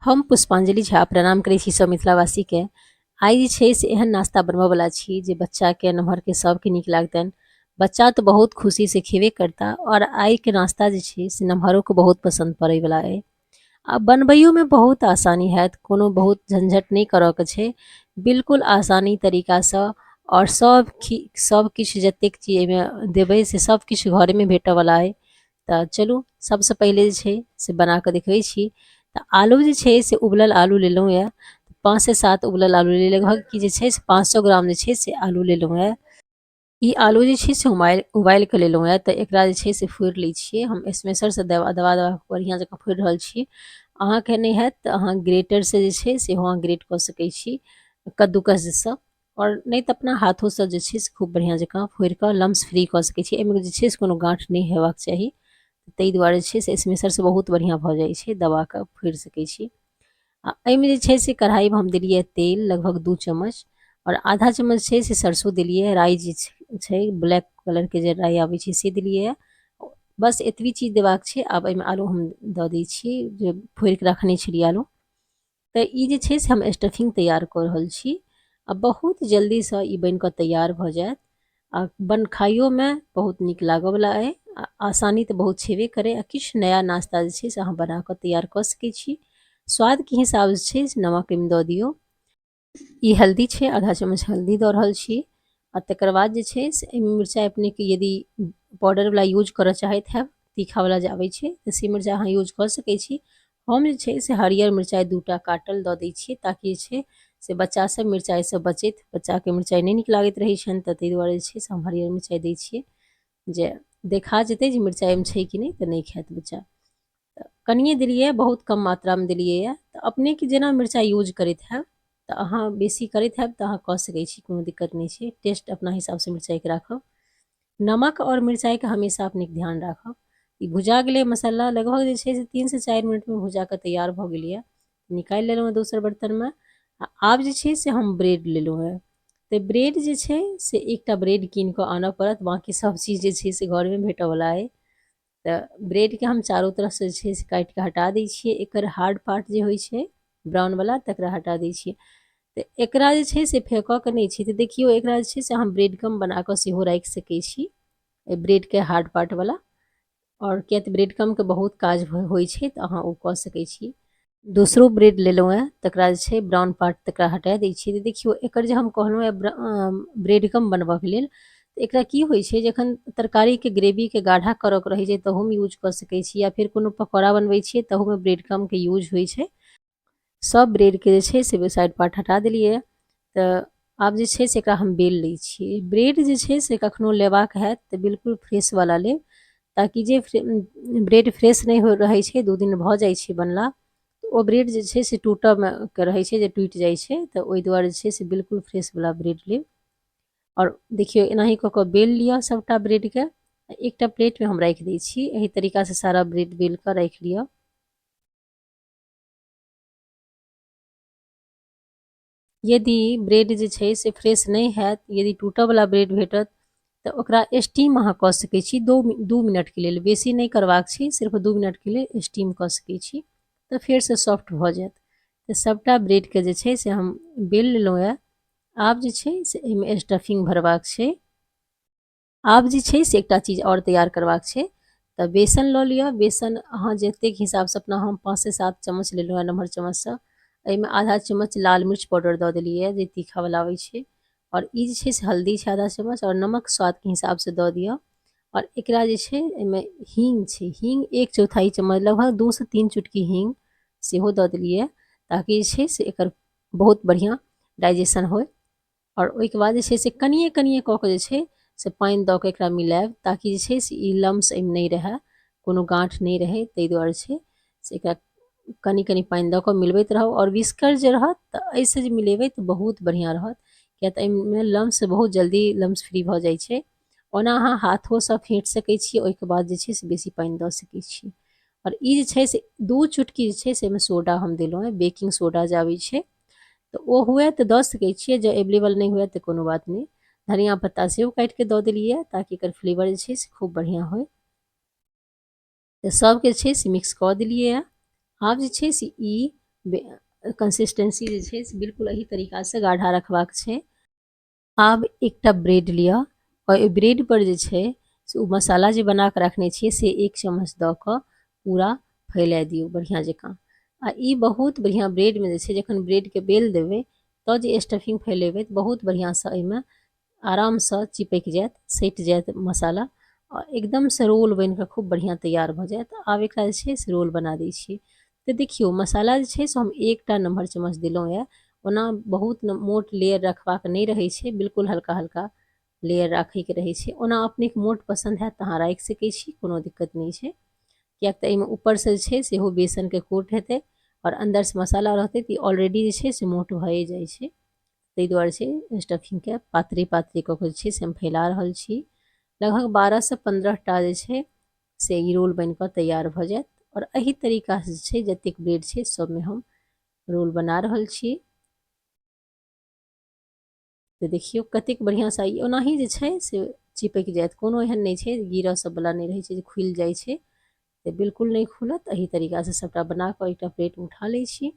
हम पुष्पांजलि झा प्रणाम करै छी सब मिथिलावासीके। आइ जे छै से एहन नाश्ता बनबऽवला छी जे बच्चाके नमहरके सबके नीक लागतनि। बच्चा तऽ बहुत खुशीसँ खेबे करता आओर आइके नाश्ता जे छै से नमहरोके बहुत पसन्द पड़ैवला अइ। आ बनबैयोमे बहुत आसानी हैत, कोनो बहुत झंझट नहि करऽके छै, बिल्कुल आसानी तरीकासँ आओर सब सब किछु जतेक चीज एहिमे देबै से सब किछु घरेमे भेटऽवला अइ। तऽ चलू सबसँ पहिले जे छै से बनाकऽ देखबै छी। तऽ आलू जे छै से उबलल आलू लेलहुँ यऽ, 5 से 7 उबलल आलू लेलहुँ, लगभग कि जे छै से 500 ग्राम जे छै से आलू लेलहुँ यऽ। ई आलू जे छै से उबालि उबालि कऽ लेलहुँ यऽ, तऽ एकरा जे छै से फोड़ि लै छियै हम स्मैशरसँ, दबा दबा दबा कऽ बढ़िआँ जकाँ फोड़ि रहल छी। अहाँके नहि हैत तऽ अहाँ ग्रेटरसँ जे छै सेहो अहाँ ग्रेट कऽ सकै छी कद्दूकससँ, आओर नहि तऽ अपना हाथोसँ जे छै से खूब बढ़िआँ जकाँ फोड़ि कऽ लम्स फ्री कऽ सकै छी। एहिमे जे छै से कोनो गाँठ नहि हेबाक चाही, ताहि दुआरे जे छै से स्मैशरसँ बहुत बढ़िआँ भऽ जाइ छै, दबा कऽ फोड़ि सकै छी। आ एहिमे जे छै से कढ़ाइमे हम देलियै तेल लगभग 2 चम्मच, आओर आधा चम्मच छै से सरसो देलियै, राइ जे छै ब्लैक कलरके जे राइ आबै छै से देलियै। बस एतबी चीज देबाक छै। आब एहिमे आलू हम दऽ दै छियै जे फोड़िके रखने छलियै आलू। तऽ ई जे छै से हम स्टफिंग तैयार कऽ रहल छी आ बहुत जल्दीसँ ई बनि कऽ तैयार भऽ जायत आ बन खाइयोमे बहुत नीक लागऽवला अइ आ आसानी तऽ बहुत छेबे करै आ किछु नया नाश्ता जे छै से अहाँ बना कऽ तैयार कऽ सकै छी। स्वादके हिसाबसँ जे छै से नमक एहिमे दऽ दियौ। ई हल्दी छै, आधा चम्मच हल्दी दऽ रहल छी। आ तकर बाद जे छै से एहिमे मिरचाइ अपनेके यदि पाउडरवला यूज करऽ चाहैत हैब, तीखावला जे आबै छै, तऽ से मिरचाइ अहाँ यूज कऽ सकै छी। हम जे छै से हरियर मिरचाइ 2 टा काटल दऽ दै छियै, ताकि जे छै से बच्चा सब मिरचाइसँ बचैत। बच्चाके मिरचाइ नहि नीक लागैत रहै छनि, तऽ ताहि दुआरे जे छै से हम हरियर मिरचाइ दै छियै, जे देखा जेतै जे मिरचाइ एहिमे छै कि नहि, तऽ नहि खायत बच्चा। तऽ कनिए देलियै, बहुत कम मात्रामे देलियै यऽ। तऽ अपनेके जेना मिरचाइ यूज करैत हैब, तऽ अहाँ बेसी करैत हैब तऽ अहाँ कऽ सकै छी, कोनो दिक्कत नहि छै। टेस्ट अपना हिसाबसँ मिरचाइके राखब। नमक आओर मिरचाइके हमेशा अपनेके ध्यान राखब। ई भुजा गेलै मसाला, लगभग जे छै से 3 से 4 मिनटमे भुजा कऽ तैयार भऽ गेलैए। निकालि लेलहुँ हँ दोसर बर्तनमे। आ आब जे छै से हम ब्रेड लेलहुँ हेँ। तऽ ब्रेड जे छै से एकटा ब्रेड कीन कऽ आनऽ पड़त, बाँकी सब चीज जे छै से घरमे भेटऽवला अइ। तऽ ब्रेडके हम चारू तरफसँ जे छै से काटि कऽ हटा दै छियै, एकर हार्ड पार्ट जे होइ छै ब्राउनवला तकरा हटा दै छियै। तऽ एकरा जे छै से फेकऽके नहि छै। तऽ देखियौ, एकरा जे छै से हम ब्रेड कम बना कऽ सेहो राखि सकै छी एहि ब्रेडके हार्ड पार्टवला, आओर किया तऽ ब्रेड कमके बहुत काज होइ छै, तऽ अहाँ ओ कऽ सकै छी। दोसरो ब्रेड लेलहुँ हेँ, तकरा जे छै ब्राउन पार्ट तकरा हटा दै छियै। तऽ देखियौ, एकर जे हम कहलहुँ हेँ ब्रेड कम बनबऽके लेल, तऽ एकरा की होइ छै, जखन तरकारीके ग्रेवीके गाढ़ा करऽके रहै छै तहूमे यूज कऽ सकै छी, या फेर कोनो पकौड़ा बनबै छियै तहूमे ब्रेड कमके यूज होइ छै। सब ब्रेडके जे छै से साइड पार्ट हटा देलियै। तऽ आब जे छै से एकरा हम बेल लै छियै। ब्रेड जे छै से कखनो लेबाक हैत तऽ बिल्कुल फ्रेशवला लेब, ताकि जे ब्रेड फ्रेश नहि हो रहै छै, 2 दिन भऽ जाइ छै बनला, ओ ब्रेड जे छै से टूटऽमे के रहै छै जे टूटि जाइ छै। तऽ ओहि दुआरे जे छै से बिल्कुल फ्रेशवला ब्रेड लेब। आओर देखियौ, एनाही कऽ कऽ बेल लिअ सभटा ब्रेडके। एकटा प्लेटमे हम राखि दै छी। एहि तरीकासँ सारा ब्रेड बेल कऽ राखि लिअ। यदि ब्रेड जे छै से फ्रेश नहि हैत, यदि टूटऽवला ब्रेड भेटत, तऽ ओकरा स्टीम अहाँ कऽ सकै छी 2 मिनटके लेल। बेसी नहि करबाक छै, सिर्फ 2 मिनटके लेल स्टीम कऽ सकै छी, तऽ फेरसँ सॉफ्ट भऽ जायत। तऽ सभटा ब्रेडके जे छै से हम बेल लेलहुँ यए। आब जे छै से एहिमे स्टफिंग भरबाक छै। आब जे छै से एकटा चीज आओर तैयार करबाक छै। तऽ बेसन लऽ लिअ। बेसन अहाँ जतेक हिसाबसँ अपना, हम 5 से 7 चम्मच लेलहुँ हँ नम्हर चम्मचसँ। एहिमे आधा चम्मच लाल मिर्च पाउडर दऽ देलियै, जे तीखावला आबै छै। आओर ई जे छै से हल्दी छै आधा चम्मच, आओर नमक स्वादके हिसाबसँ दऽ दिअ। आओर एकरा जे छै एहिमे हींग छै, हींग 1/4 चम्मच, लगभग 2 से 3 चुटकी हींग सेहो दऽ देलियै, ताकि जे छै से एकर बहुत बढ़िआँ डाइजेशन होइ। आओर ओहिके बाद जे छै से कनिए कनिए कऽ कऽ जे छै से पानि दऽ कऽ एकरा मिलायब, ताकि जे छै से ई लम्स एहिमे नहि रहए, कोनो गाँठ नहि रहै। ताहि दुआरे छै से एकरा कनि कनि पानि दऽ कऽ मिलबैत रहब। आओर विस्कर जे रहत तऽ एहिसँ जे मिलेबै तऽ बहुत बढ़िआँ रहत, किएक तऽ एहिमे लम्स बहुत जल्दी लम्स फ्री भऽ जाइ छै। ओना अहाँ हाथोसँ फेँट सकै छी, ओहिके बाद जे छै से बेसी पानि दऽ सकै छी। आओर ई जे छै से 2 चुटकी जे छै से एहिमे सोडा हम देलहुँ हेँ, बेकिंग सोडा जे आबै छै, तऽ ओ हुए तऽ दऽ सकै छियै, जँ एवलेबल नहि हुए तऽ कोनो बात नहि। धनिया पत्ता सेहो काटि कऽ दऽ देलियै, ताकि एकर फ्लेवर जे छै से खूब बढ़िआँ होइ। तऽ सभके छै से मिक्स कऽ देलियै। आब जे छै से ई कंसिस्टेंसी जे छै से बिल्कुल एही तरीकासँ गाढ़ा रखबाक छै। आब एकटा ब्रेड लिअ आओर ओहि ब्रेड पर जे छै से ओ मसाला जे बना कऽ रखने छियै से 1 चम्मच दऽ कऽ पूरा फैला दियौ बढ़िआँ जकाँ। आ ई बहुत बढ़िआँ ब्रेडमे जे छै जखन ब्रेडके बेल देबै तऽ जे स्टफिंग फैलेबै तऽ बहुत बढ़िआँसँ एहिमे आरामसँ चिपकि जायत, सटि जायत मसाला आ एकदमसँ रोल बनि कऽ खूब बढ़िआँ तैयार भऽ जायत। आब एकरा जे छै से रोल बना दै छियै। तऽ देखियौ मसाला जे छै से हम एकटा नम्हर चम्मच देलहुँ यऽ। ओना बहुत मोट लेयर रखबाक नहि रहै छै, बिल्कुल हल्का हल्का लेयर राखैके रहै छै। ओना अपनेके मोट पसन्द हैत तऽ अहाँ राखि सकै छी, कोनो दिक्कत नहि छै, किएक तऽ एहिमे ऊपरसँ जे छै सेहो बेसनके कोट हेतै आओर अन्दरसँ मसाला रहतै, तऽ ई ऑलरेडी जे छै से मोट भए जाइ छै। ताहि दुआरे छै स्टफिंगके पातरे पातरे कऽ कऽ जे छै से हम फैला रहल छी। लगभग 12 से 15 टा जे छै से ई रोल बनि कऽ तैयार भऽ जायत। आओर एहि तरीकासँ जे छै जतेक ब्रेड छै सबमे हम रोल बना रहल छी। तऽ देखियौ कतेक बढ़िआँसँ ई ओनाही जे छै से चिपकि जायत, कोनो एहन नहि छै गिरऽ सबवला नहि रहै छै जे खुलि जाइ छै, तऽ बिल्कुल नहि खुलत। एहि तरीकासँ सबटा बना कऽ एकटा प्लेटमे उठा लै छी।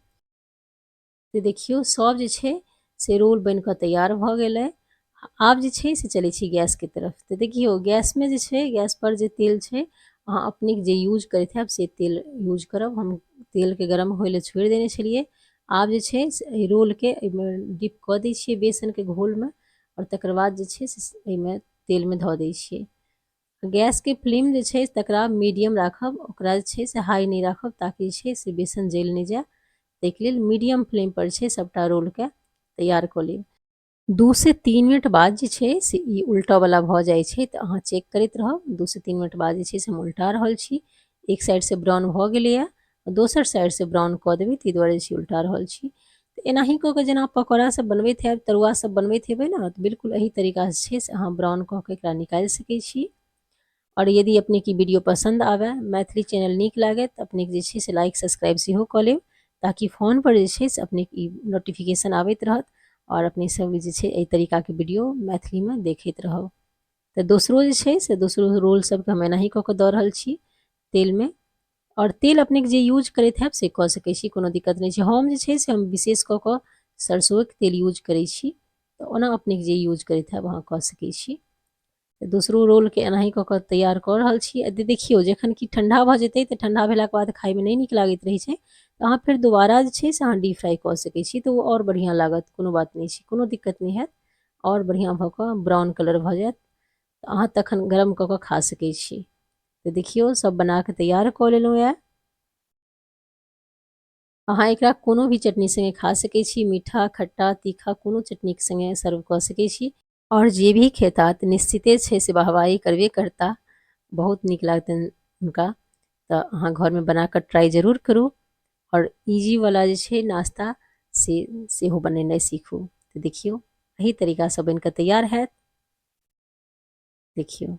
तऽ देखियौ सब जे छै से रोल बनि कऽ तैयार भऽ गेलै। आब जे छै से चलै छी गैसके तरफ। तऽ देखियौ गैसमे जे छै गैसपर जे तेल छै अहाँ अपनेके जे यूज करैत हैब से तेल यूज करब। हम तेलके गरम होइ लए छोड़ि देने छलियै। आब जे छै से एहि रोलके एहिमे डिप कऽ दै छियै बेसनके घोलमे आओर तकर बाद जे छै से एहिमे तेलमे धऽ दै छियै। गैसके फ्लेम जे छै तकरा मीडियम राखब, ओकरा जे छै से हाई नहि राखब ताकि जे छै से बेसन जलि नहि जाय। ताहिके लेल मीडियम फ्लेम पर छै सबटा रोलके तैयार कऽ लेब। 2 से 3 मिनट बाद जे छै से ई उल्टऽवला भऽ जाइ छै, तऽ अहाँ चेक करैत रहब। 2 से 3 मिनट बाद जे छै से हम उल्टा रहल छी। एक साइडसँ ब्राउन भऽ गेलैए, दोसर साइडसँ ब्राउन कऽ देबै, ताहि दुआरे जे छै उल्टा रहल छी। तऽ एनाही कऽ कऽ जेना पकौड़ा सब बनबैत हैब, तरुआ सब बनबैत हेबै ने, तऽ बिल्कुल एही तरीकासँ छै से अहाँ ब्राउन कऽ कऽ एकरा निकालि सकै छी। आओर यदि अपनेके ई वीडियो पसन्द आबय, मैथिली चैनल नीक लागय, तऽ अपनेके जे छै से लाइक सब्सक्राइब सेहो कऽ लेब, ताकि फोनपर जे छै से अपनेके ई नोटिफिकेशन आबैत रहत आओर अपने सब जे छै एहि तरीकाके वीडियो मैथिलीमे देखैत रहब। तऽ दोसरो जे छै से दोसरो रोल सबके हम एनाही कऽ कऽ दऽ रहल छी तेलमे। आओर तेल अपनेके जे यूज करैत हैब से कऽ सकै छी, कोनो दिक्कत नहि छै। हम जे छै से हम विशेष कऽ कऽ सरसोके तेल यूज करै छी, तऽ ओना अपनेके जे यूज करैत हैब अहाँ कऽ सकै छी। तऽ दोसरो रोलके एनाही कऽ कऽ तैयार कऽ रहल छी। आ देखियौ जखन कि ठण्डा भऽ जेतै तऽ ठण्डा भेलाके बाद खाइमे नहि नीक लागैत रहै छै, तऽ अहाँ फेर दोबारा जे छै से अहाँ डीप फ्राइ कऽ सकै छी, तऽ ओ आओर बढ़िआँ लागत। कोनो बात नहि छै, कोनो दिक्कत नहि हैत, आओर बढ़िआँ भऽ कऽ ब्राउन कलर भऽ जायत, तऽ अहाँ तखन गरम कऽ कऽ खा सकै छी। तऽ देखियौ सब बना कऽ तैयार कऽ लेलहुँ यऽ। अहाँ एकरा कोनो भी चटनी संगे खा सकै छी, मीठा, खट्टा, तीखा कोनो चटनीके संगे सर्व कऽ सकै छी। आओर जे भी खेता तऽ निश्चिते छै से वाहवाही करबे करता, बहुत नीक लागतनि हुनका। तऽ अहाँ घरमे बना कऽ ट्राइ जरूर करू आओर इजीवला जे छै नाश्ता से सेहो बनेनाइ सीखू। तऽ देखियौ एहि तरीकासँ बनि कऽ तैयार हैत। देखियौ।